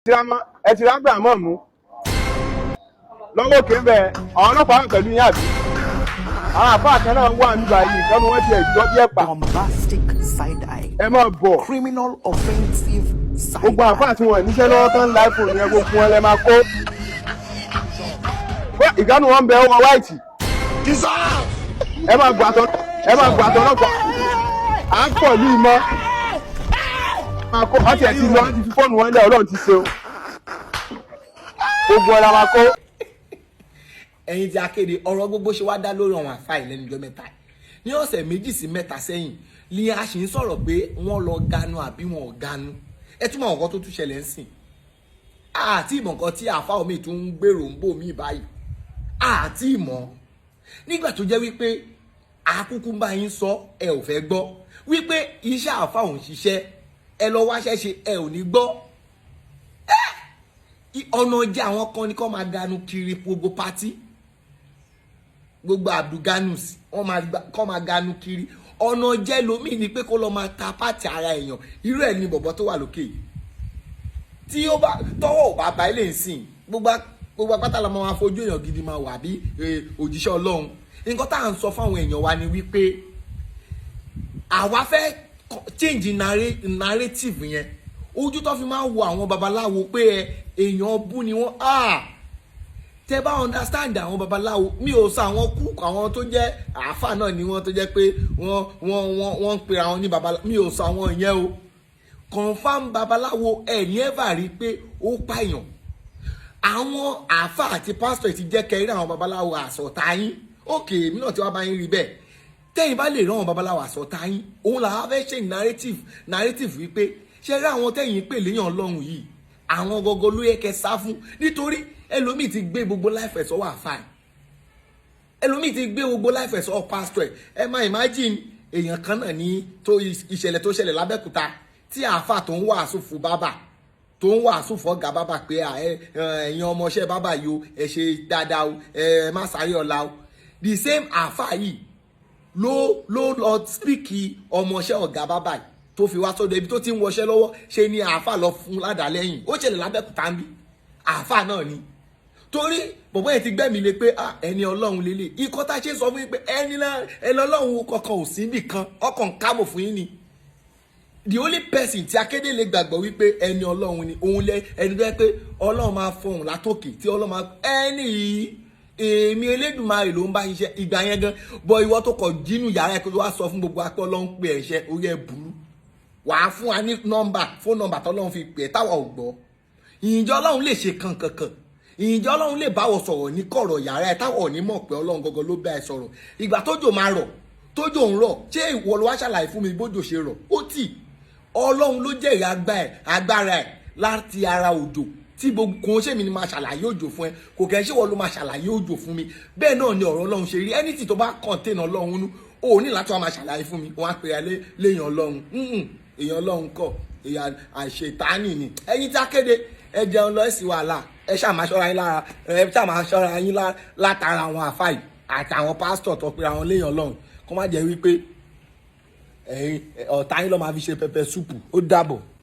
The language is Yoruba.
Ẹ ti rágbà mọ́ mú lọ́wọ́ òkè ń bẹ. Àwọn ọlọ́pàá wà pẹ̀lú yín, àbí àwọn àfáà kan náà wà nígbà yìí? Ìkànnì wọn ti ẹ̀jọ́ bí ẹ̀pà. Bombastic side eye. Ẹ máa bọ̀. Criminal offensive side Gbogbo eye. àfáà tí wọn níṣẹ́ lọ́wọ́ tán láìfò yẹn, gbogbo wọn lẹ máa kó. Ìkànnì wọn ń bẹ ọmọ white. Ẹ máa gbà tọ́, ẹ máa gbà tọ́ lọ́pàá. À ń pọ̀ ní ìmọ̀ máa kó ọtí ẹ̀ ti lọ, ti fi fóònù wọn lẹ̀. Ọlọ́run ti ṣe o, gbogbo ẹ̀ la máa kó. Ẹ̀yin tí a kéde ọ̀rọ̀ gbogbo ṣe wá dá lórí àwọn àfáà yìí lẹ́nu ọjọ́ mẹ́ta yìí. Ní ọ̀sẹ̀ 2 sí 3 sẹ́yìn ni a sì ń sọ̀rọ̀ pé wọ́n lọ ganu àbí wọn ò ganu. Ẹ túmọ̀ nǹkan tó tún ṣẹlẹ̀ ń sìn àti ìmọ̀ nǹkan tí àfáà omi tún ń gbèrò ń bò mí báyìí. Àti ìmọ̀ nígbà tó jẹ́ wípé àkúkú ń bá yín sọ, ẹ ò fẹ́ gbọ́ wípé iṣẹ́ àfáà òun ṣiṣẹ́, ẹ lọ wáṣẹ́ ṣe, ẹ ò ní gbọ́. Ọ̀nà jẹ́ àwọn kan ní kó máa ganu kiri gbogbo party, gbogbo abdulganus wọ́n máa kọ́ máa ganu kiri. Ọ̀nà jẹ́ lomi ni pé kó lọ máa ta part ara èèyàn. Irú ẹ̀ ní bọ̀bọ̀ tó wà lókè yìí tí ó bá tọwọ́ ò bá ba ilé ìsìn, gbogbo apáta la máa fojú èèyàn gidi máa wà bí òjíṣẹ́ Ọlọ́run. Nǹkan tá à ń sọ fáwọn èèyàn wa ni wípé àwa fẹ́ change narrative yẹn, ojú tó fi máa ń wo àwọn babaláwo pé ẹ èèyàn bú ni wọ́n. Ah, tẹ bá understand àwọn babaláwo, mi ò sọ àwọn kú, àwọn tó jẹ́ àáfà náà ni wọ́n tó jẹ́ pé wọ́n ń pera wọn ní babaláwo, mi ò sọ àwọn yẹn o. Confam babaláwo, ẹ ní ever rí pé ó pààyàn. Àwọn àáfà àti pásítọ̀ ti jẹ́ kẹrí àwọn babaláwo àsọ̀tá yín. Òkè èmi náà tí wàá bá yín rí bẹ́ẹ̀. Tẹ́yìn bá lè rán àwọn babaláwo àsọ̀tá yín, òun làwọn fẹ́ ṣe narrative wípé ṣe rí àwọn tẹ́yìn pè léyàn Ọlọ́run yìí, àwọn gọgọ ló yẹ kẹ́ sá fún, nítorí ẹlòmíì ti gbé gbogbo life ẹ̀ sọ́wọ́ àfáà ẹ̀, ẹlòmíì ti gbé gbogbo life ẹ̀ sọ́wọ́ pásítọ̀ ẹ̀. Ẹ máa imagine èèyàn kan náà ní tó ìṣẹ̀lẹ̀ tó ṣẹlẹ̀ lábẹ́kúta tí àáfà tó ń wàásù fún bábà, tó ń wàásù fọ́gà bábà pé ẹ̀yin ọmọọṣẹ́ bábà yìí o, ẹ ṣe dáadáa o, ẹ má sáré ọ̀la o. The same àáfà yìí ló lọ speak ọmọọṣẹ́ ọ̀gá bábà yìí tó fi wá sọ́dọ̀ ibi tó ti ń wọṣẹ́ lọ́wọ́. Ṣe ni àáfà lọ fún ládàá lẹ́yìn. Ó ṣẹlẹ̀ lábẹ́kúta ń bí. Àáfà náà ni, torí bọ̀bọ́ yẹn ti gbẹ́mí lé pé ẹni Ọlọ́run lélẹ̀. Ikọ́ tá a ṣe sọ fún yín pé ẹni Ọlọ́run kankan ò sí níbì kan, ọkàn kábò fún yín ni. The only person tí akéde lè gbàgbọ́ wípé ẹni Ọlọ́run ni òun lẹ ẹni tó yẹ pé Ọlọ́run máa fọhùn látòkè tí Ọlọ́run máa ẹni yìí, èmi Elédùmarè ló ń bá ṣiṣẹ́ ìgbà yẹn gan bọ. Ìwọ tó kọ jínú yàrá ẹ kó wá sọ fún gbogbo apẹ́ Ọlọ́run pé ẹ̀ṣẹ́ orí ẹ̀ burú. Wàá fún wa ní nọ́mbà, fóònù nọ́mbà tọ́lọ́run fi pè é táwa ò gbọ́. Ìjọ Ọlọ́run lè ṣe kankankan? Ìjọ Ọlọ́run lè báwọ̀ sọ̀rọ̀ ní kọ̀rọ̀ yàrá ẹ̀ táwọn ò ní mọ̀ pé Ọlọ́run gangan ló bá ẹ sọ̀rọ̀? Ìgbà tójò máa rọ̀, tójò ń rọ̀, ṣé ìwọ ló wá ṣàlàyé fún mi bójò ṣe rọ̀? Ó tì, Ọlọ́run ló jẹ́rìí agbára ẹ̀ láti ara òjò tí gbogbo kò ń ṣèmi ni máa ṣàlàyé òjò fún ẹ, kò kẹ́ ṣé wọ́n ló máa ṣàlàyé òjò fún mi. Bẹ́ẹ̀ náà ni ọ̀rọ̀ Ọlọ́run ṣe rí. Anything tó bá contain Ọlọ́run nú, o ní láti wá máa ṣàlàyé fún mi. Wọ́n á pè é léèyàn Ọlọ́run. Èèyàn Ọlọ́run kọ́, èèyàn àṣetánì ni. Ẹ̀yin tí a kéde, ẹ jẹun lọ, ẹ sì wàhálà, ẹ ṣáà máa ṣọ́ra yín lára, ẹ ṣáà máa ṣọ́ra yín látara àwọn àfáà yìí àtàwọn pásítọ̀ tó pe àwọn léèyàn Ọlọ́run, kó má jẹ́ wípé ẹ̀yin ọ̀tá yín ló máa fi ṣe pepper soup. Ó dàbọ̀.